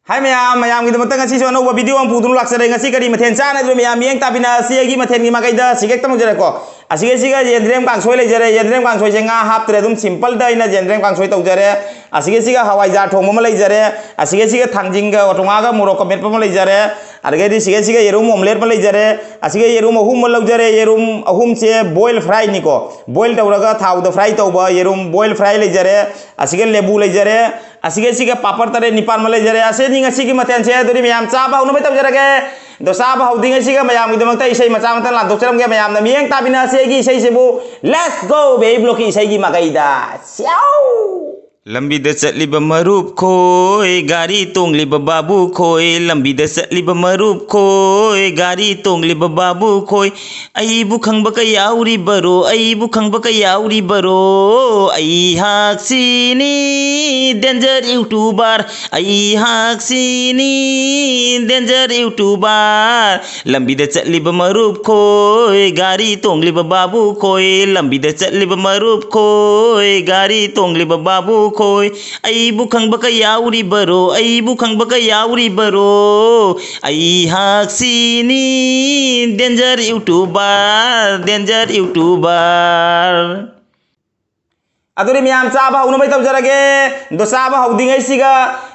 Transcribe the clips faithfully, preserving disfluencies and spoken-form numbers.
ꯍꯥꯏ ꯃꯌꯥꯝ, ꯃꯌꯥꯝꯒꯤꯗꯃꯛꯇ ꯉꯁꯤꯁꯨ ꯑꯅꯧꯕ ꯚꯤꯗꯤꯑꯣ ꯑꯃ ꯄꯨꯗꯨꯅ ꯂꯥꯛꯆꯔꯦ꯫ ꯉꯁꯤ ꯀꯔꯤ ꯃꯊꯦꯜ ꯆꯥꯟꯅꯗꯣꯏꯅꯣ ꯃꯌꯥꯝ ꯃꯤꯠꯌꯦꯡ ꯇꯥꯕꯤꯅꯁꯤ꯫ ꯑꯩꯒꯤ ꯃꯊꯦꯜꯒꯤ ꯃꯥꯏꯀꯩꯗ ꯁꯤꯒꯦꯛꯇ ꯍꯧꯖꯔꯦꯀꯣ꯫ ꯑꯁꯤꯒꯤꯁꯤꯒ ꯌꯦꯟꯗ꯭ꯔꯦꯝ ꯀꯥꯡꯁꯣꯏ ꯂꯩꯖꯔꯦ꯫ ꯌꯦꯟꯗ꯭ꯔꯦꯝ ꯀꯥꯡꯁꯣꯏꯁꯦ ꯉꯥ ꯍꯥꯞꯇ꯭ꯔꯦ, ꯑꯗꯨꯝ ꯁꯤꯝꯄꯜꯗ ꯑꯩꯅ ꯌꯦꯟꯗ꯭ꯔꯦꯝ ꯀꯥꯡꯁꯣꯏ ꯇꯧꯖꯔꯦ꯫ ꯑꯁꯤꯒꯤꯁꯤꯒ ꯍꯋꯥꯏꯖꯥꯔ ꯊꯣꯡꯕ ꯑꯃ ꯂꯩꯖꯔꯦ꯫ ꯑꯁꯤꯒꯤꯁꯤꯒ ꯊꯥꯡꯖꯤꯡꯒ ꯇꯣꯉꯥꯒ ꯃꯣꯔꯣꯛꯀ ꯃꯦꯠꯄ ꯑꯃ ꯂꯩꯖꯔꯦ꯫ ꯑꯗꯒꯤꯗꯤ ꯁꯤꯒꯤꯁꯤꯒ ꯌꯦꯔꯨꯝ ꯑꯣꯝꯂꯦꯠ ꯑꯃ ꯂꯩꯖꯔꯦ꯫ ꯑꯁꯤꯒ ꯌꯦꯔꯨꯝ ꯑꯍꯨꯝ ꯑꯃ ꯂꯧꯖꯔꯦ꯫ ꯌꯦꯔꯨꯝ ꯑꯍꯨꯝꯁꯦ ꯕꯣꯏꯜ ꯐ꯭ꯔꯥꯏꯅꯤꯀꯣ, ꯕꯣꯏꯜ ꯇꯧꯔꯒ ꯊꯥꯎꯗ ꯐ꯭ꯔꯥꯏ ꯇꯧꯕ ꯌꯦꯔꯨꯝ ꯕꯣꯏꯜ ꯐ꯭ꯔꯥꯏ ꯂꯩꯖꯔꯦ꯫ ꯑꯁꯤꯒ ꯂꯦꯕꯨ ꯂꯩꯖꯔꯦ꯫ ꯑꯁꯤꯒ ꯁꯤꯒ ꯄꯥꯄꯔ ꯇꯔꯦꯠ ꯅꯤꯄꯥꯜ ꯑꯃ ꯂꯩꯖꯔꯦ꯫ ꯑꯁꯤꯅꯤ ꯉꯁꯤꯒꯤ ꯃꯊꯦꯜꯁꯦ꯫ ꯑꯗꯨꯗꯤ ꯃꯌꯥꯝ ꯆꯥꯕ ꯍꯧꯅꯕ ꯇꯧꯖꯔꯒꯦ꯫ ꯑꯗꯣ ꯆꯥꯕ ꯍꯧꯗ꯭ꯔꯤꯉꯩꯁꯤꯒ ꯃꯌꯥꯝꯒꯤꯗꯃꯛꯇ ꯏꯁꯩ ꯃꯆꯥ ꯑꯃꯇꯪ ꯂꯥꯟꯊꯣꯛꯆꯔꯝꯒꯦ꯫ ꯃꯌꯥꯝꯅ ꯃꯤꯠꯌꯦꯡ ꯇꯥꯕꯤꯅꯁꯦ ꯑꯩꯒꯤ ꯏꯁꯩꯁꯤꯕꯨ꯫ Let's go baby ꯕ꯭ꯂꯣꯛꯀꯤ ꯏꯁꯩꯒꯤ ꯃꯥꯏꯀꯩꯗ꯫ ꯁ꯭ꯌꯥꯎ! ꯂꯝꯕꯤꯗ ꯆꯠꯂꯤꯕ ꯃꯔꯨꯞ ꯈꯣꯏ, ꯒꯥꯔꯤ ꯇꯣꯡꯂꯤꯕ ꯕꯥꯕꯨ ꯈꯣꯏ, ꯂꯝꯕꯤꯗ ꯆꯠꯂꯤꯕ ꯃꯔꯨꯞ ꯈꯣꯏ, ꯒꯥꯔꯤ ꯇꯣꯡꯂꯤꯕ ꯕꯥꯕꯨ ꯈꯣꯏ, ꯑꯩꯕꯨ ꯈꯪꯕꯒ ꯌꯥꯎꯔꯤꯕꯔꯣ? ꯑꯩꯕꯨ ꯈꯪꯕꯒ ꯌꯥꯎꯔꯤꯕꯔꯣ? ꯑꯩꯍꯥꯛꯁꯤꯅꯤ danger YouTuber, ꯑꯩꯍꯥꯛꯁꯤꯅꯤ danger YouTuber꯫ ꯂꯝꯕꯤꯗ ꯆꯠꯂꯤꯕ ꯃꯔꯨꯞ ꯈꯣꯏ, ꯒꯥꯔꯤ ꯇꯣꯡꯂꯤꯕ ꯕꯥꯕꯨ ꯈꯣꯏ, ꯂꯝꯕꯤꯗ ꯆꯠꯂꯤꯕ ꯃꯔꯨꯞ ꯈꯣꯏ, ꯒꯥꯔꯤ ꯇꯣꯡꯂꯤꯕ ꯕꯥꯕꯨ ꯈꯣꯏ, ꯑꯩꯕꯨ ꯈꯪꯕꯒ ꯌꯥꯎꯔꯤꯕꯔꯣ? ꯑꯩꯕꯨ ꯈꯪꯕꯒ ꯌꯥꯎꯔꯤꯕꯔꯣ? ꯑꯩꯍꯥꯛꯁꯤꯅꯤ danger YouTuber, danger YouTuber꯫ ꯑꯗꯨꯗꯤ ꯃꯌꯥꯝ ꯆꯥꯕ ꯍꯧꯅꯕ ꯇꯧꯖꯔꯒꯦ꯫ ꯑꯗꯣ ꯆꯥꯕ ꯍꯧꯗ꯭ꯔꯤꯉꯩꯁꯤꯒ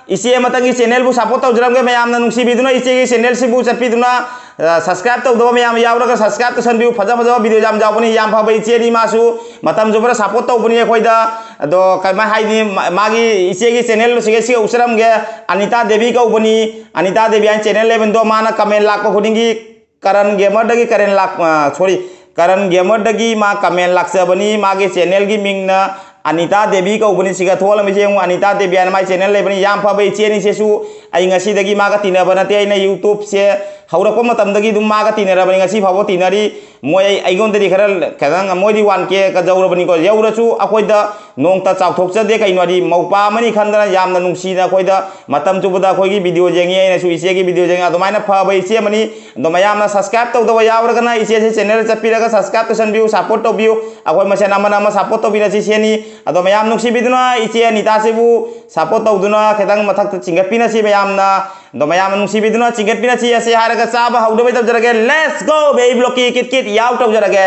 ꯏꯆꯦ ꯑꯃꯇꯪꯒꯤ ꯆꯦꯅꯦꯜꯕꯨ ꯁꯞꯄꯣꯔꯠ ꯇꯧꯖꯔꯝꯒꯦ꯫ ꯃꯌꯥꯝꯅ ꯅꯨꯡꯁꯤꯕꯤꯗꯨꯅ ꯏꯆꯦꯒꯤ ꯆꯦꯅꯦꯜꯁꯤꯕꯨ ꯆꯠꯄꯤꯗꯨꯅ, ꯑ, ꯁꯕꯁꯀ꯭ꯔꯥꯏꯕ ꯇꯧꯗꯕ ꯃꯌꯥꯝ ꯌꯥꯎꯔꯒ ꯁꯕꯁꯀ꯭ꯔꯥꯏꯕ ꯇꯧꯁꯟꯕꯤꯌꯨ꯫ ꯐꯖ ꯐꯖꯕ ꯚꯤꯗꯤꯑꯣ ꯌꯥꯝ ꯌꯥꯎꯕꯅꯤ꯫ ꯌꯥꯝ ꯐꯕ ꯏꯆꯦꯅꯤ ꯃꯥꯁꯨ꯫ ꯃꯇꯝ ꯆꯨꯞꯄꯗ ꯁꯞꯄꯣꯔꯠ ꯇꯧꯕꯅꯤ ꯑꯩꯈꯣꯏꯗ꯫ ꯑꯗꯣ ꯀꯃꯥꯏ ꯍꯥꯏꯅꯤ, ꯃꯥ-, ꯃꯥꯒꯤ ꯏꯆꯦꯒꯤ ꯆꯦꯅꯦꯜ ꯁꯤꯒ ꯁꯤꯒ ꯎꯠꯆꯔꯝꯒꯦ꯫ ꯑꯅꯤꯇꯥ ꯗꯦꯕꯤ ꯀꯧꯕꯅꯤ꯫ ꯑꯅꯤꯇꯥ ꯗꯦꯕꯤ ꯍꯥꯏꯅ ꯆꯦꯅꯦꯜ ꯂꯩꯕꯅꯤꯗꯣ, ꯃꯥꯅ ꯀꯃꯦꯟ ꯂꯥꯛꯄ ꯈꯨꯗꯤꯡꯒꯤ ꯀꯔꯟ ꯒꯦꯃꯔꯗꯒꯤ ꯀꯔꯦꯟ ꯂꯥꯛ-, ꯑ, ꯁꯣꯔꯤ, ꯀꯔꯟ ꯒꯦꯃꯔꯗꯒꯤ ꯃꯥ ꯀꯃꯦꯟ ꯂꯥꯛꯆꯕꯅꯤ꯫ ꯃꯥꯒꯤ ꯆꯦꯅꯦꯜꯒꯤ ꯃꯤꯡꯅ ꯑꯅꯤꯇꯥ ꯗꯦꯕꯤ ꯀꯧꯕꯅꯤ꯫ ꯁꯤꯒ ꯊꯣꯛꯍꯜꯂꯝꯃꯤꯁꯦ ꯌꯦꯡꯉꯨ, ꯑꯅꯤꯇꯥ ꯗꯦꯕꯤ ꯍꯥꯏꯅ ꯃꯥꯏ ꯆꯦꯅꯦꯜ ꯂꯩꯕꯅꯤ꯫ ꯌꯥꯝ ꯐꯕ ꯏꯆꯦꯅꯤ ꯏꯆꯦꯁꯨ꯫ ꯑꯩ ꯉꯁꯤꯗꯒꯤ ꯃꯥꯒ ꯇꯤꯟꯅꯕ ꯅꯠꯇꯦ, ꯑꯩꯅ ꯌꯨꯇ꯭ꯌꯨꯕꯁꯦ ꯍꯧꯔꯛꯄ ꯃꯇꯝꯗꯒꯤ ꯑꯗꯨꯝ ꯃꯥꯒ ꯇꯤꯟꯅꯔꯕꯅꯤ, ꯉꯁꯤ ꯐꯥꯎꯕ ꯇꯤꯟꯅꯔꯤ꯫ ꯃꯣꯏ ꯑꯩ-, ꯑꯩꯉꯣꯟꯗꯗꯤ ꯈꯔ ꯈꯤꯇꯪ, ꯃꯣꯏꯗꯤ ꯋꯥꯟ ꯀꯦꯒ ꯌꯧꯔꯕꯅꯤꯀꯣ, ꯌꯧꯔꯁꯨ ꯑꯩꯈꯣꯏꯗ ꯅꯣꯡꯇ ꯆꯥꯎꯊꯣꯛꯆꯗꯦ꯫ ꯀꯩꯅꯣ ꯍꯥꯏꯗꯤ ꯃꯧꯄꯥ ꯑꯃꯅꯤ ꯈꯟꯗꯅ ꯌꯥꯝꯅ ꯅꯨꯡꯁꯤꯅ ꯑꯩꯈꯣꯏꯗ ꯃꯇꯝ ꯆꯨꯞꯄꯗ ꯑꯩꯈꯣꯏꯒꯤ ꯚꯤꯗꯤꯑꯣ ꯌꯦꯡꯉꯤ, ꯑꯩꯅꯁꯨ ꯏꯆꯦꯒꯤ ꯚꯤꯗꯤꯑꯣ ꯌꯦꯡꯉꯤ꯫ ꯑꯗꯨꯃꯥꯏꯅ ꯐꯕ ꯏꯆꯦ ꯑꯃꯅꯤ꯫ ꯑꯗꯣ ꯃꯌꯥꯝꯅ subscribe ꯇꯧꯗꯕ ꯌꯥꯎꯔꯒꯅ ꯏꯆꯦꯁꯦ channel ꯆꯠꯄꯤꯔꯒ subscribe ꯇꯧꯁꯟꯕꯤꯌꯨ, support ꯇꯧꯕꯤꯌꯨ꯫ ꯑꯩꯈꯣꯏ ꯃꯁꯦꯟ ꯑꯃꯅ ꯑꯃ support ꯇꯧꯕꯤꯔꯁꯤ ꯁꯤꯅꯤ꯫ ꯑꯗꯣ ꯃꯌꯥꯝ ꯅꯨꯡꯁꯤꯕꯤꯗꯨꯅ ꯏꯆꯦ ꯑꯅꯤꯇꯥꯁꯤꯕꯨ support ꯇꯧꯗꯨꯅ ꯈꯤꯇꯪ ꯃꯊꯛꯇ ꯆꯤꯡꯈꯠꯄꯤꯅꯁꯤ ꯃꯌꯥꯝꯅ꯫ ꯑꯗꯣ ꯃꯌꯥꯝꯅ ꯅꯨꯡꯁꯤꯕꯤꯗꯨꯅ ꯆꯤꯡꯈꯠꯄꯤꯔꯁꯤ꯫ ꯑꯁꯤ ꯍꯥꯏꯔꯒ ꯆꯥꯕ ꯍꯧꯅꯕ ꯇꯧꯖꯔꯒꯦ꯫ Let's go, baby ꯕ꯭ꯂꯣꯛꯀꯤ ꯀꯤꯠ ꯀꯤꯠ ꯌꯥꯎ ꯇꯧꯖꯔꯒꯦ꯫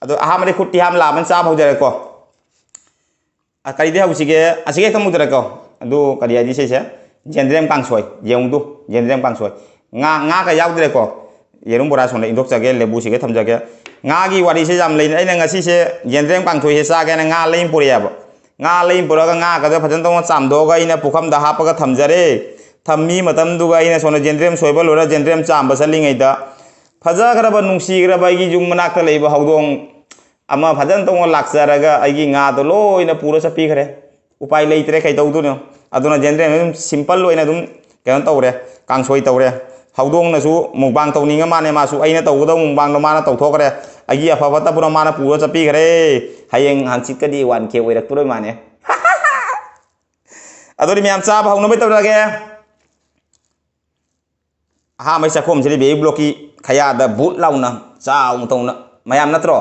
ꯑꯗꯣ ꯑꯍꯥꯟꯕꯗꯤ ꯈꯨꯠꯇꯤ ꯍꯥꯝ ꯂꯥꯛꯑꯃꯅ ꯆꯥꯕ ꯍꯧꯖꯔꯒꯦꯀꯣ꯫ ꯑ, ꯀꯔꯤꯗꯤ ꯍꯧꯁꯤꯒꯦ? ꯑꯁꯤꯒ ꯍꯦꯛꯇ ꯍꯧꯗꯔꯦꯀꯣ꯫ ꯑꯗꯨ ꯀꯔꯤ ꯍꯥꯏꯗꯤ ꯁꯤꯁꯦ? ꯖꯦꯟꯗ꯭ꯔꯦꯝ ꯀꯥꯡꯁꯣꯏ꯫ ꯌꯦꯡꯉꯨꯗꯨ, ꯖꯦꯟꯗ꯭ꯔꯦꯝ ꯀꯥꯡꯁꯣꯏ꯫ ꯉꯥ, ꯉꯥꯒ ꯌꯥꯎꯗ꯭ꯔꯦꯀꯣ꯫ ꯌꯦꯔꯨꯝ ꯕꯣꯔꯥ ꯁꯣꯝꯗ ꯏꯟꯊꯣꯛꯆꯒꯦ, ꯂꯦꯕꯨꯁꯤꯒ ꯊꯝꯖꯒꯦ꯫ ꯉꯥꯒꯤ ꯋꯥꯔꯤꯁꯦ ꯌꯥꯝ ꯂꯩꯅ, ꯑꯩꯅ ꯉꯁꯤꯁꯦ ꯖꯦꯟꯗ꯭ꯔꯦꯝ ꯀꯥꯡꯁꯣꯏꯁꯦ ꯆꯥꯒꯦꯅ ꯉꯥ ꯂꯩ ꯄꯨꯔꯛꯑꯦꯕ꯫ ꯉꯥ ꯂꯩ ꯄꯨꯔꯛꯑꯒ ꯉꯥꯒꯗꯣ ꯐꯖꯅ ꯇꯧꯅ ꯆꯥꯝꯊꯣꯛꯑꯒ ꯑꯩꯅ ꯄꯨꯈꯝꯗ ꯍꯥꯞꯄꯒ ꯊꯝꯖꯔꯦ꯫ ꯊꯝꯃꯤ ꯃꯇꯝꯗꯨꯒ ꯑꯩꯅ ꯁꯣꯝꯗ ꯖꯦꯟꯗ꯭ꯔꯦꯝ ꯁꯣꯏꯕ ꯂꯣꯏꯔ ꯖꯦꯟꯗ꯭ꯔꯦꯝ ꯆꯥꯝꯕ ꯆꯠꯂꯤꯉꯩꯗ ꯐꯖꯈ꯭ꯔꯕ, ꯅꯨꯡꯁꯤꯈ꯭ꯔꯕ ꯑꯩꯒꯤ ꯌꯨꯝ ꯃꯅꯥꯛꯇ ꯂꯩꯕ ꯍꯧꯗꯣꯡ ꯑꯃ ꯐꯖꯅ ꯇꯧꯅ ꯂꯥꯛꯆꯔꯒ ꯑꯩꯒꯤ ꯉꯥꯗꯣ ꯂꯣꯏꯅ ꯄꯨꯔ ꯆꯠꯄꯤꯈ꯭ꯔꯦ꯫ ꯎꯄꯥꯏ ꯂꯩꯇ꯭ꯔꯦ, ꯀꯩꯗꯧꯗꯣꯏꯅꯣ? ꯑꯗꯨꯅ ꯖꯦꯟꯗ꯭ꯔꯦꯝ ꯑꯗꯨꯝ simple ꯑꯣꯏꯅ ꯑꯗꯨꯝ ꯀꯩꯅꯣ ꯇꯧꯔꯦ, ꯀꯥꯡꯁꯣꯏ ꯇꯧꯔꯦ꯫ ꯍꯧꯗꯣꯡꯅꯁꯨ ꯃꯨꯛꯕꯥꯡ ꯇꯧꯅꯤꯡꯉ ꯃꯥꯅꯦ, ꯃꯥꯁꯨ ꯑꯩꯅ ꯇꯧꯒꯗꯧꯕ ꯃꯨꯛꯕꯥꯡꯗꯣ ꯃꯥꯅ ꯇꯧꯊꯣꯛꯈ꯭ꯔꯦ꯫ ꯑꯩꯒꯤ ꯑꯐ ꯐꯠꯇ ꯄꯨꯔꯥ ꯃꯥꯅ ꯄꯨꯔ ꯆꯠꯄꯤꯈ꯭ꯔꯦ꯫ ꯍꯌꯦꯡ ꯍꯪꯆꯤꯠꯀꯗꯤ ꯋꯥꯟ ꯀꯦ ꯑꯣꯏꯔꯛꯇꯣꯔꯣꯏ ꯃꯥꯅꯦ꯫ ꯑꯗꯨꯗꯤ ꯃꯌꯥꯝ ꯆꯥꯕ ꯍꯧꯅꯕ ꯇꯧꯔꯒꯦ꯫ ꯑꯍꯥꯟꯕꯩ ꯆꯥꯛꯈꯣꯝꯁꯤꯗꯤ ꯕꯦꯕꯤ ꯕ꯭ꯂꯣꯛꯀꯤ ꯈꯌꯥꯗ ꯕꯨꯠ ꯂꯥꯎꯅ ꯆꯥꯎꯅ ꯇꯧꯅ ꯃꯌꯥꯝ ꯅꯠꯇ꯭ꯔꯣ?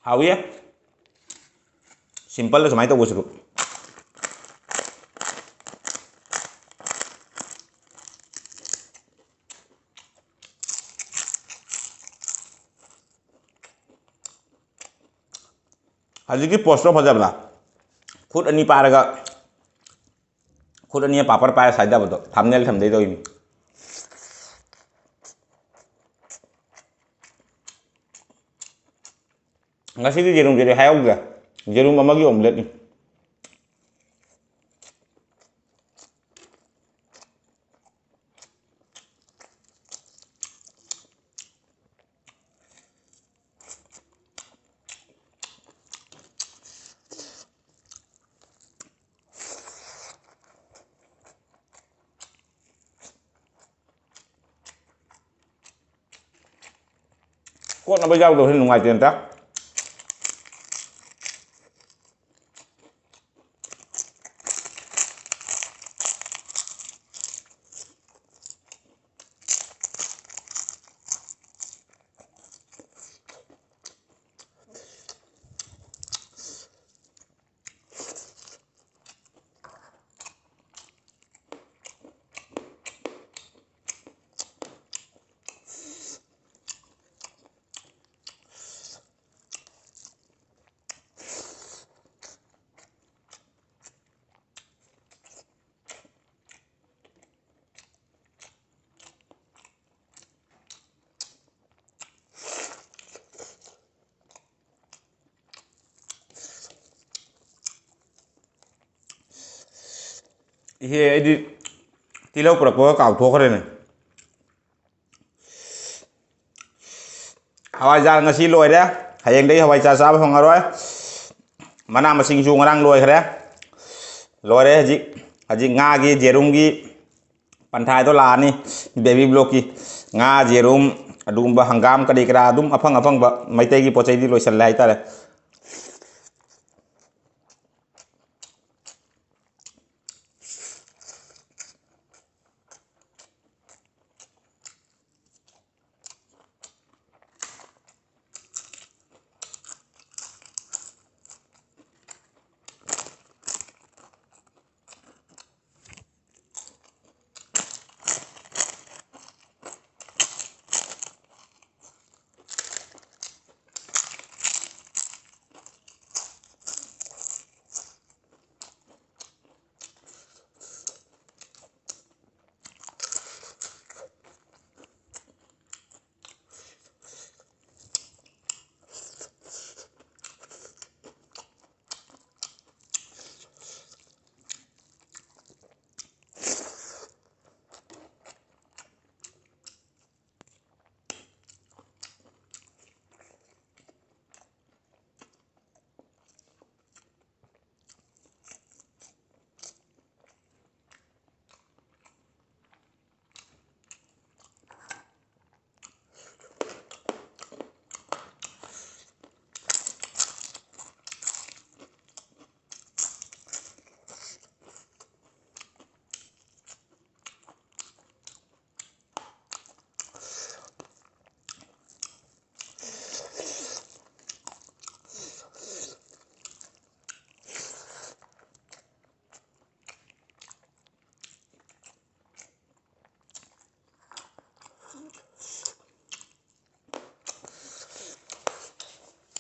ꯍꯥꯎꯏꯌꯦ꯫ Simple ꯁꯨꯃꯥꯏꯅ ꯇꯧꯕꯁꯨ꯫ ꯍꯧꯖꯤꯛꯀꯤ ꯄꯣꯁꯇꯣ ꯐꯖꯕ꯭ꯔꯥ? ꯈꯨꯠ ꯑꯅꯤ ꯄꯥꯏꯔꯒ, ꯈꯨꯠ ꯑꯅꯤ ꯄꯥꯄꯔ ꯄꯥꯏꯔ ꯁꯥꯏꯗꯕꯗꯣ, thumbnail ꯊꯝꯗꯩ ꯇꯧꯔꯤꯅꯤ꯫ ꯉꯁꯤꯗꯤ ꯌꯦꯔꯨꯝꯁꯤꯗꯤ ꯍꯥꯏꯍꯧꯗ꯭ꯔꯦ꯫ ꯌꯦꯔꯨꯝ ꯑꯃꯒꯤ omelette ꯅꯤ꯫ ꯀꯣꯠꯅꯕ ꯌꯥꯎꯗꯕꯁꯦ ꯅꯨꯡꯉꯥꯏꯇꯦ ꯑꯝꯇ꯫ ꯏꯍꯦ, ꯑꯩꯗꯤ ꯇꯤꯜꯍꯧ ꯄꯨꯔꯛꯄꯒ ꯀꯥꯎꯊꯣꯛꯈ꯭ꯔꯦꯅꯦ꯫ ꯍꯋꯥꯏꯖꯥꯔ ꯉꯁꯤ ꯂꯣꯏꯔꯦ꯫ ꯍꯌꯦꯡꯗꯒꯤ ꯍꯋꯥꯏꯖꯥꯔ ꯆꯥꯕ ꯐꯪꯉꯔꯣꯏ꯫ ꯃꯅꯥ ꯃꯁꯤꯡꯁꯨ ꯉꯔꯥꯡ ꯂꯣꯏꯈ꯭ꯔꯦ꯫ ꯂꯣꯏꯔꯦ ꯍꯧꯖꯤꯛ꯫ ꯍꯧꯖꯤꯛ ꯉꯥꯒꯤ, ꯌꯦꯔꯨꯝꯒꯤ ꯄꯟꯊꯥꯗꯣ ꯂꯥꯛꯑꯅꯤ꯫ ꯕꯦꯕꯤ ꯕ꯭ꯂꯣꯛꯀꯤ ꯉꯥ, ꯌꯦꯔꯨꯝ, ꯑꯗꯨꯒꯨꯝꯕ ꯍꯪꯒꯥꯝ ꯀꯔꯤ ꯀꯔꯥ ꯑꯗꯨꯝ ꯑꯐꯪ ꯑꯐꯪꯕ ꯃꯩꯇꯩꯒꯤ ꯄꯣꯠ ꯆꯩꯗꯤ ꯂꯣꯏꯁꯜꯂꯦ ꯍꯥꯏꯇꯥꯔꯦ꯫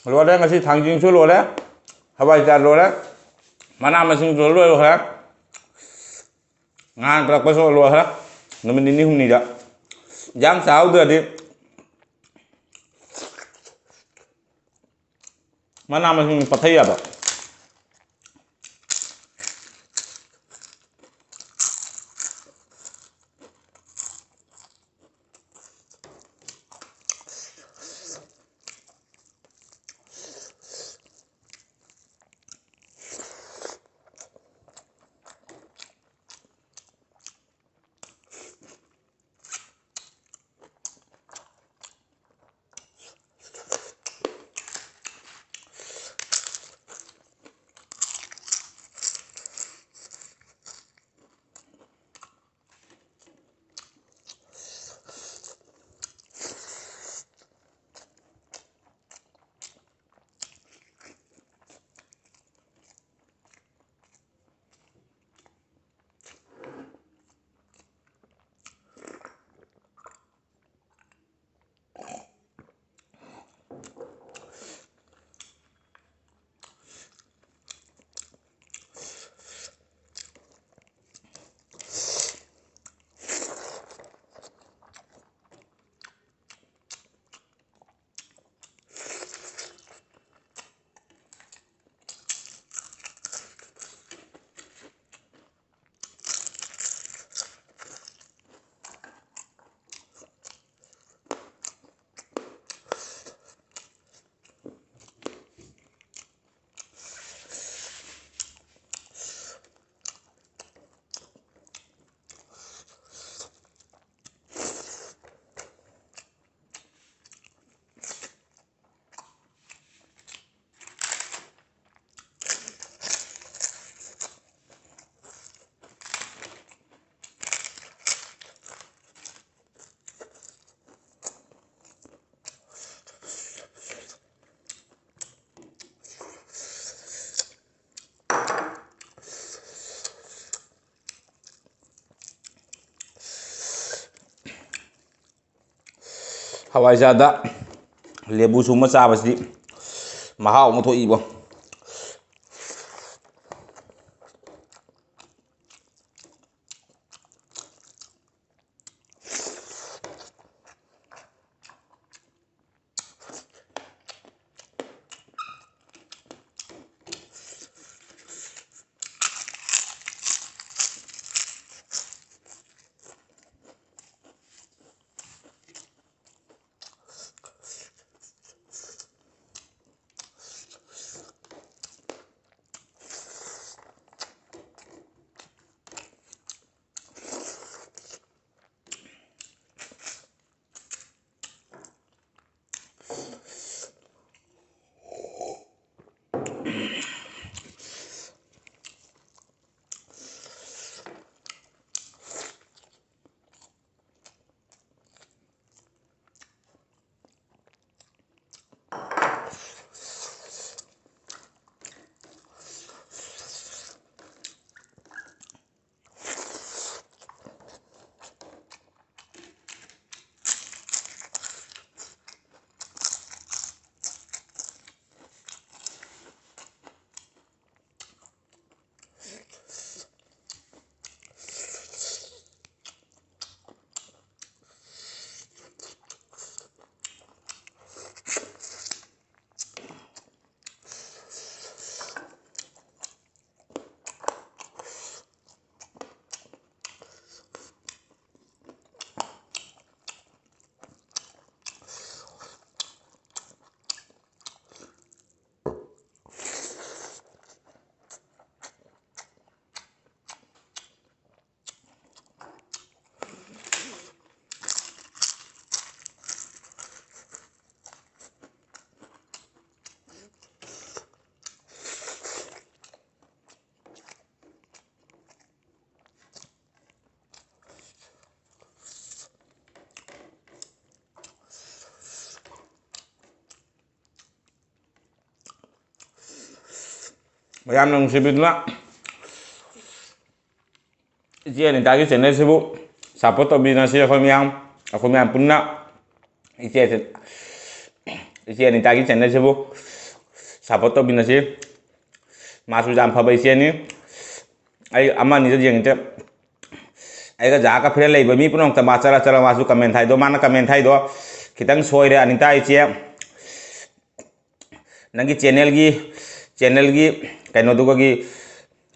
ꯂꯣꯏꯔꯦ꯫ ꯉꯁꯤ ꯊꯥꯡꯖꯤꯡꯁꯨ ꯂꯣꯏꯔꯦ, ꯍꯋꯥꯏꯖꯥꯔ ꯂꯣꯏꯔꯦ, ꯃꯅꯥ ꯃꯁꯤꯡꯁꯨ ꯂꯣꯏꯈ꯭ꯔꯦ, ꯉꯥ ꯀꯛꯂꯛꯄꯁꯨ ꯂꯣꯏꯈ꯭ꯔꯦ꯫ ꯅꯨꯃꯤꯠ ꯅꯤꯅꯤ ꯍꯨꯝꯅꯤꯗ ꯏꯟꯖꯥꯡ ꯆꯥꯍꯧꯗ꯭ꯔꯗꯤ ꯃꯅꯥ ꯃꯁꯤꯡ ꯄꯠꯊꯩ ꯍꯥꯏꯕ꯫ ꯍꯋꯥꯏꯖꯥꯔꯗ ꯂꯦꯕꯨ ꯁꯨꯝꯕ ꯆꯥꯕꯁꯤꯗꯤ ꯃꯍꯥꯎ ꯑꯃ ꯊꯣꯛꯏꯕꯣ꯫ ꯃꯌꯥꯝꯅ ꯅꯨꯡꯁꯤꯕꯤꯗꯨꯅ ꯏꯆꯦ ꯑꯅꯤꯇꯥꯒꯤ ꯆꯦꯅꯦꯜꯁꯤꯕꯨ ꯁꯞꯄꯣꯔꯠ ꯇꯧꯕꯤꯅꯁꯤ꯫ ꯑꯩꯈꯣꯏ ꯃꯌꯥꯝ, ꯑꯩꯈꯣꯏ ꯃꯌꯥꯝ ꯄꯨꯟꯅ ꯏꯆꯦ, ꯏꯆꯦ ꯑꯅꯤꯇꯥꯒꯤ ꯆꯦꯅꯦꯜꯁꯤꯕꯨ ꯁꯞꯄꯣꯔꯠ ꯇꯧꯃꯤꯟꯅꯁꯤ꯫ ꯃꯥꯁꯨ ꯌꯥꯝ ꯐꯕ ꯏꯆꯦꯅꯤ꯫ ꯑꯩ ꯑꯃ ꯑꯅꯤꯗ ꯌꯦꯡꯉꯤꯁꯦ, ꯑꯩꯒ ꯖꯥꯒ ꯐ꯭ꯔꯦꯟ ꯂꯩꯕ ꯃꯤ ꯄꯨꯝꯅꯃꯛꯇ ꯃꯥ ꯆꯔꯥ ꯆꯔꯥ ꯃꯥꯁꯨ ꯀꯃꯦꯟ ꯊꯥꯏꯗꯣ, ꯃꯥꯅ ꯀꯃꯦꯟ ꯊꯥꯏꯗꯣ ꯈꯤꯇꯪ ꯁꯣꯏꯔꯦ꯫ ꯑꯅꯤꯇꯥ ꯏꯆꯦ, ꯅꯪꯒꯤ ꯆꯦꯅꯦꯜꯒꯤ, ꯆꯦꯅꯦꯜꯒꯤ ꯀꯩꯅꯣꯗꯨꯒꯤ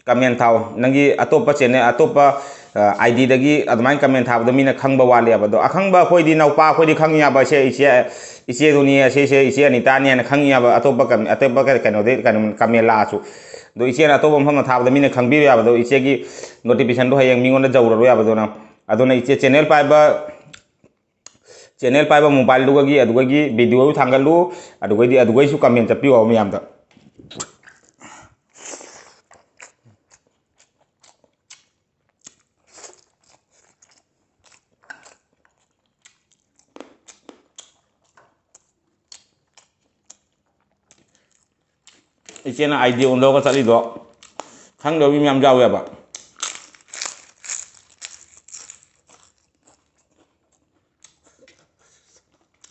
ꯀꯃꯦꯟ ꯊꯥꯎ꯫ ꯅꯪꯒꯤ ꯑꯇꯣꯞꯄ ꯆꯦꯅꯦꯜ, ꯑꯇꯣꯞꯄ ꯑꯥꯏ ꯗꯤꯗꯒꯤ ꯑꯗꯨꯃꯥꯏꯅ ꯀꯃꯦꯟ ꯊꯥꯕꯗꯣ ꯃꯤꯅ ꯈꯪꯕ ꯋꯥꯠꯂꯦꯕ꯫ ꯑꯗꯣ ꯑꯈꯪꯕ ꯑꯩꯈꯣꯏꯗꯤ, ꯅꯧꯄꯥ ꯑꯩꯈꯣꯏꯗꯤ ꯈꯪꯉꯤ ꯌꯥꯕ, ꯁꯦ ꯏꯆꯦ, ꯏꯆꯦꯗꯨꯅꯤ, ꯁꯤꯁꯦ ꯏꯆꯦ ꯑꯅꯤꯇꯥꯅꯤ ꯍꯥꯏꯅ ꯈꯪꯉꯤ ꯌꯥꯕ꯫ ꯑꯇꯣꯞꯄ ꯀꯝ-, ꯑꯇꯣꯞꯄ ꯀꯩꯅꯣꯗꯩ ꯀꯩꯅꯣ ꯀꯃꯦꯟ ꯂꯥꯛꯑꯁꯨ꯫ ꯑꯗꯣ ꯏꯆꯦꯅ ꯑꯇꯣꯞꯄ ꯃꯐꯝꯗ ꯊꯥꯕꯗ ꯃꯤꯅ ꯈꯪꯕꯤꯔꯣꯏ ꯌꯥꯕꯗꯣ, ꯏꯆꯦꯒꯤ ꯅꯣꯇꯤꯐꯤꯀꯦꯁꯟꯗꯣ ꯍꯌꯦꯡ ꯃꯤꯉꯣꯟꯗ ꯌꯧꯔꯔꯣꯏ ꯌꯥꯕꯗꯨꯅ꯫ ꯑꯗꯨꯅ ꯏꯆꯦ ꯆꯦꯅꯦꯜ ꯄꯥꯏꯕ, ꯆꯦꯅꯦꯜ ꯄꯥꯏꯕ ꯃꯣꯕꯥꯏꯜꯗꯨꯒꯤ ꯑꯗꯨꯒꯤ ꯚꯤꯗꯤꯑꯣ ꯊꯥꯡꯒꯠꯂꯨ, ꯑꯗꯨꯒꯩꯗꯤ ꯑꯗꯨꯒꯩꯁꯨ ꯀꯃꯦꯟ ꯆꯠꯄꯤꯌꯣ ꯃꯌꯥꯝꯗ꯫ ꯏꯆꯦꯅ ꯑꯥꯏ ꯗꯤ ꯑꯣꯟꯊꯣꯛꯑꯒ ꯆꯠꯂꯤꯗꯣ ꯈꯪꯗꯕ ꯃꯤ ꯃꯌꯥꯝ ꯌꯥꯎꯋꯦꯕ꯫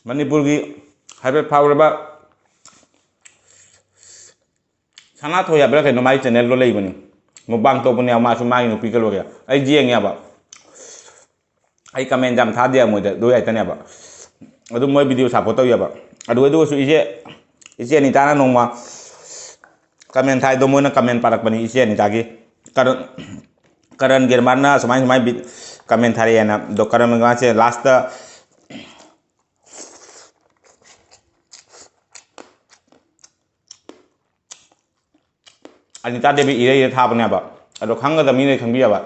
ꯃꯅꯤꯄꯨꯔꯒꯤ ꯍꯥꯏꯐꯦꯠ ꯐꯥꯎꯔꯕ ꯁꯅꯥꯊꯣꯏ ꯍꯥꯏꯕ꯭ꯔꯥ ꯀꯩꯅꯣ, ꯃꯥꯒꯤ ꯆꯦꯅꯦꯜꯗꯣ ꯂꯩꯕꯅꯤ, ꯃꯨꯛꯕꯥꯡ ꯇꯧꯕꯅꯦ ꯃꯥꯁꯨ, ꯃꯥꯒꯤ ꯅꯨꯄꯤꯒ ꯂꯣꯏꯒ꯫ ꯑꯩ ꯌꯦꯡꯉꯦꯕ, ꯑꯩ ꯀꯃꯦꯟ ꯌꯥꯝ ꯊꯥꯗꯦ ꯃꯣꯏꯗ, ꯑꯗꯨ ꯍꯥꯏꯇꯅꯦꯕ꯫ ꯑꯗꯨ ꯃꯣꯏ ꯚꯤꯗꯤꯑꯣ ꯁꯞꯄꯣꯔꯠ ꯇꯧꯋꯦꯕ꯫ ꯑꯗꯨ, ꯑꯗꯨꯒꯁꯨ ꯏꯆꯦ, ꯏꯆꯦ ꯑꯅꯤꯇꯥꯅ ꯅꯣꯡꯃ ꯀꯃꯦꯟ ꯊꯥꯏꯗꯣ, ꯃꯣꯏꯅ ꯀꯃꯦꯟ ꯄꯥꯔꯛꯄꯅꯤ ꯏꯆꯦ ꯑꯅꯤꯇꯥꯒꯤ꯫ ꯀꯔꯟ, ꯀꯔꯟ ꯒꯦꯔꯃꯥꯟꯅ ꯁꯨꯃꯥꯏ ꯁꯨꯃꯥꯏ ꯕꯤ-, ꯀꯃꯦꯟ ꯊꯥꯔꯛꯑꯦꯅ꯫ ꯑꯗꯣ ꯀꯔꯟ ꯒꯦꯔꯃꯥꯟꯁꯦ ꯂꯥꯁꯇ ꯑꯅꯤꯇꯥ ꯗꯦꯕꯤ ꯏꯔꯩꯗ ꯊꯥꯕꯅꯦꯕ꯫ ꯑꯗꯣ ꯈꯪꯒꯗꯕ ꯃꯤꯅ ꯈꯪꯕꯤꯌꯕ꯫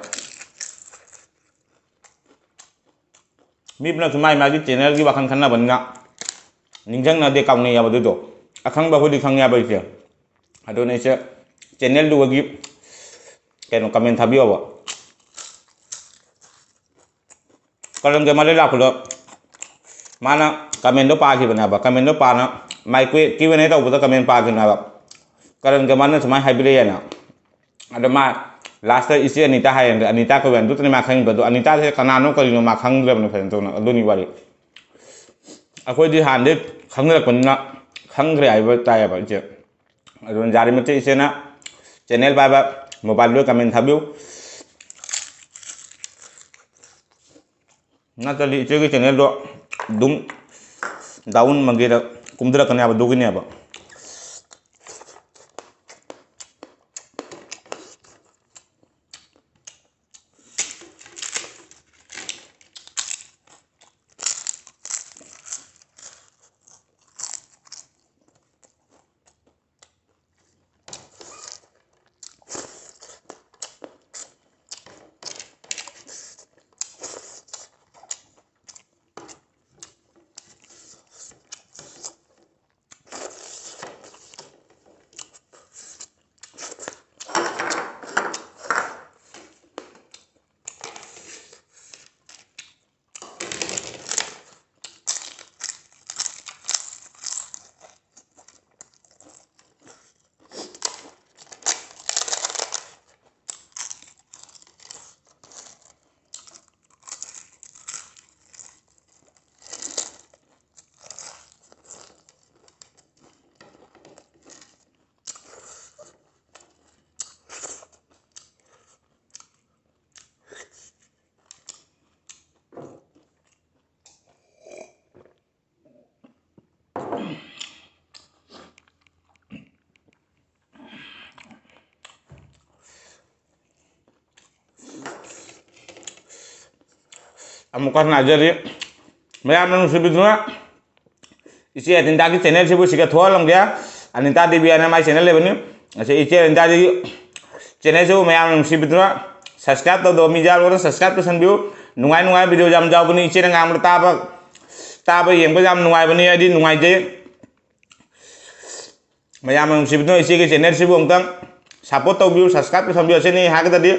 ꯃꯤ ꯄꯨꯝꯅꯃꯛꯁꯨ ꯃꯥꯒꯤ ꯃꯥꯒꯤ ꯆꯦꯅꯦꯜꯒꯤ ꯋꯥꯈꯜ ꯈꯟꯅꯕꯅꯤꯅ ꯅꯤꯡꯁꯤꯡꯅꯗꯦ, ꯀꯥꯎꯅꯩꯌꯦꯕ꯫ ꯑꯗꯨꯗꯣ ꯑꯈꯪꯕ ꯑꯩꯈꯣꯏꯗꯤ ꯈꯪꯉꯦꯕ ꯏꯆꯦ꯫ ꯑꯗꯨꯅ ꯏꯆꯦ ꯆꯦꯅꯦꯜꯗꯨꯒꯤ ꯀꯩꯅꯣ ꯀꯃꯦꯟ ꯊꯥꯕꯤꯌꯣꯕ꯫ ꯀꯔꯟꯒ ꯃꯔꯩ ꯂꯥꯛꯄꯗꯣ ꯃꯥꯅ ꯀꯃꯦꯟꯗꯣ ꯄꯥꯈꯤꯕꯅꯦꯕ꯫ ꯀꯃꯦꯟꯗꯣ ꯄꯥꯅ ꯃꯥꯏ ꯀ꯭ꯌꯨ ꯑꯦꯟ ꯑꯦ ꯇꯧꯕꯗ ꯀꯃꯦꯟ ꯄꯥꯈꯤꯕꯅꯦꯕ꯫ ꯀꯔꯟꯒ ꯃꯥꯅ ꯁꯨꯃꯥꯏꯅ ꯍꯥꯏꯕꯤꯔꯛꯑꯦꯅ꯫ ꯑꯗꯣ ꯃꯥ ꯂꯥꯁꯇ ꯏꯆꯦ ꯑꯅꯤꯇꯥ ꯀꯧꯋꯦ꯫ ꯑꯗꯨꯇꯅꯤ ꯃꯥ ꯈꯪꯉꯤꯕ꯫ ꯑꯗꯣ ꯑꯅꯤꯇꯥꯁꯦ ꯀꯅꯥꯅꯣ ꯀꯔꯤꯅꯣ ꯃꯥ ꯈꯪꯗ꯭ꯔꯕꯅꯤ ꯐꯖꯅ ꯇꯧꯅ꯫ ꯑꯗꯨꯅꯤ ꯋꯥꯔꯤ꯫ ꯑꯩꯈꯣꯏꯗꯤ ꯍꯥꯟꯅꯗꯩ ꯈꯪꯅꯔꯛꯄꯅꯤꯅ ꯈꯪꯈ꯭ꯔꯦ ꯍꯥꯏꯕ ꯇꯥꯏꯌꯦꯕ ꯏꯆꯦ꯫ ꯑꯗꯨꯅ ꯌꯥꯔꯤꯃꯇꯤꯛ ꯏꯆꯦꯅ ꯆꯦꯅꯦꯜ ꯄꯥꯏꯕ ꯃꯣꯕꯥꯏꯜꯗꯨꯗ ꯀꯃꯦꯟ ꯊꯥꯕꯤꯌꯨ꯫ ꯅꯠꯇ꯭ꯔꯗꯤ ꯏꯆꯦꯒꯤ ꯆꯦꯅꯦꯜꯗꯣ ꯑꯗꯨꯝ ꯗꯥꯎꯟ ꯃꯪꯒꯦꯗ ꯀꯨꯝꯊꯔꯛꯀꯅꯤ ꯍꯥꯏꯕ, ꯑꯗꯨꯒꯤꯅꯦꯕ꯫ ꯑꯃꯨꯛꯀ ꯍꯟꯅ ꯍꯥꯏꯖꯔꯤ, ꯃꯌꯥꯝꯅ ꯅꯨꯡꯁꯤꯕꯤꯗꯨꯅ ꯏꯆꯦ ꯑꯅꯤꯇꯥꯒꯤ ꯆꯦꯅꯦꯜꯁꯤꯕꯨ ꯁꯤꯒ ꯊꯣꯛꯍꯜꯂꯝꯒꯦ꯫ ꯑꯅꯤꯇꯥ ꯗꯦꯕꯤ ꯍꯥꯏꯅ ꯃꯥꯏ ꯆꯦꯅꯦꯜ ꯂꯩꯕꯅꯤ꯫ ꯑꯁꯤ ꯏꯆꯦ ꯑꯅꯤꯇꯥꯒꯤ ꯆꯦꯅꯦꯜꯁꯤꯕꯨ ꯃꯌꯥꯝꯅ ꯅꯨꯡꯁꯤꯕꯤꯗꯨꯅ ꯁꯕꯁꯀ꯭ꯔꯥꯏꯕ ꯇꯧꯗꯕ ꯃꯤ ꯌꯥꯎꯔꯒꯅ ꯁꯕꯁꯀ꯭ꯔꯥꯏꯕ ꯇꯧꯁꯟꯕꯤꯌꯨ꯫ ꯅꯨꯡꯉꯥꯏ ꯅꯨꯡꯉꯥꯏꯕ ꯚꯤꯗꯤꯑꯣ ꯌꯥꯝ ꯌꯥꯎꯕꯅꯤ꯫ ꯏꯆꯦꯅ ꯉꯥꯡꯕꯗ ꯇꯥꯕ, ꯇꯥꯕ ꯌꯦꯡꯕ ꯌꯥꯝ ꯅꯨꯡꯉꯥꯏꯕꯅꯤ, ꯑꯩꯗꯤ ꯅꯨꯡꯉꯥꯏꯖꯩ꯫ ꯃꯌꯥꯝꯅ ꯅꯨꯡꯁꯤꯕꯤꯗꯨꯅ ꯏꯆꯦꯒꯤ ꯆꯦꯅꯦꯜꯁꯤꯕꯨ ꯑꯃꯨꯛꯇꯪ ꯁꯞꯄꯣꯔꯠ ꯇꯧꯕꯤꯌꯨ, ꯁꯕꯁꯀ꯭ꯔꯥꯏꯕ ꯇꯧꯁꯟꯕꯤꯌꯨ꯫ ꯑꯁꯤꯅꯤ ꯍꯥꯏꯒꯗꯕꯗꯤ꯫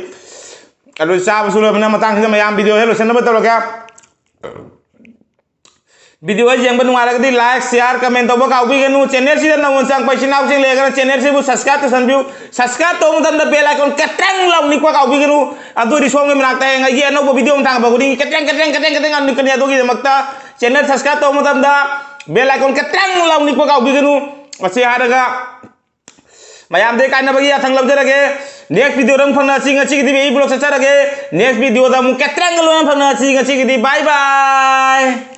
ꯑꯗꯨ ꯆꯥꯕꯁꯨ ꯂꯣꯏꯕꯅ ꯃꯇꯥꯡꯁꯤꯗ ꯃꯌꯥꯝ ꯚꯤꯗꯤꯑꯣꯁꯦ ꯂꯣꯏꯁꯤꯟꯅꯕ ꯇꯧꯔꯒꯦ꯫ ꯚꯤꯗꯤꯑꯣ ꯌꯦꯡꯕ ꯅꯨꯡꯉꯥꯏꯔꯒꯗꯤ ꯂꯥꯏꯛ, ꯁꯤꯌꯥꯔ, ꯀꯃꯦꯟ ꯇꯧꯕ ꯀꯥꯎꯕꯤꯒꯅꯨ꯫ ꯆꯦꯅꯦꯜꯁꯤꯗ ꯅꯧꯅ ꯆꯪꯉꯛꯄ ꯏꯆꯤꯟ ꯏꯅꯥꯎꯁꯤꯡ ꯂꯩꯔꯒꯅ ꯆꯦꯅꯦꯜꯁꯤꯕꯨ ꯁꯕꯁꯀ꯭ꯔꯥꯏꯕ ꯇꯧꯁꯟꯕꯤꯌꯨ꯫ ꯁꯕꯁꯀ꯭ꯔꯥꯏꯕ ꯇꯧꯕ ꯃꯇꯝꯗ ꯕꯦꯜ ꯑꯥꯏꯀꯣꯟ ꯈꯤꯇꯪ ꯂꯥꯎ ꯅꯤꯛꯄ ꯀꯥꯎꯕꯤꯒꯅꯨ꯫ ꯑꯗꯨꯗꯤ ꯁꯣꯝꯒꯤ ꯃꯅꯥꯛꯇ ꯍꯌꯦꯡ ꯑꯩꯒꯤ ꯑꯅꯧꯕ ꯚꯤꯗꯤꯑꯣ ꯑꯃ ꯊꯥꯡꯒꯠꯄ ꯈꯨꯗꯤꯡꯒꯤ ꯈꯤꯇꯪ, ꯈꯤꯇꯪ, ꯈꯤꯇꯪ, ꯈꯤꯇꯪ ꯌꯥꯝ ꯅꯤꯛꯀꯅꯤ꯫ ꯑꯗꯨꯒꯤꯗꯃꯛꯇ ꯆꯦꯅꯦꯜ ꯁꯕꯁꯀ꯭ꯔꯥꯏꯕ ꯇꯧꯕ ꯃꯇꯝꯗ ꯕꯦꯜ ꯑꯥꯏꯀꯣꯟ ꯈꯤꯇꯪ ꯂꯥꯎ ꯅꯤꯛꯄ ꯀꯥꯎꯕꯤꯒꯅꯨ꯫ ꯃꯁꯤ ꯍꯥꯏꯔꯒ ꯃꯌꯥꯝꯗꯩ ꯀꯥꯏꯅꯕꯒꯤ ꯌꯥꯊꯪ ꯂꯧꯖꯔꯒꯦ꯫ Next video ꯗ ꯑꯃꯨꯛ ꯐꯪꯅꯁꯤ꯫ ꯉꯁꯤꯒꯤꯗꯤ ꯑꯩ vlog ꯆꯠꯆꯔꯒꯦ꯫ Next video ꯗ ꯑꯃꯨꯛ ꯀꯦꯇ꯭ꯔꯦꯡꯒ ꯂꯣꯏꯅ ꯐꯪꯅꯁꯤ꯫ ꯉꯁꯤꯒꯤꯗꯤ bye bye꯫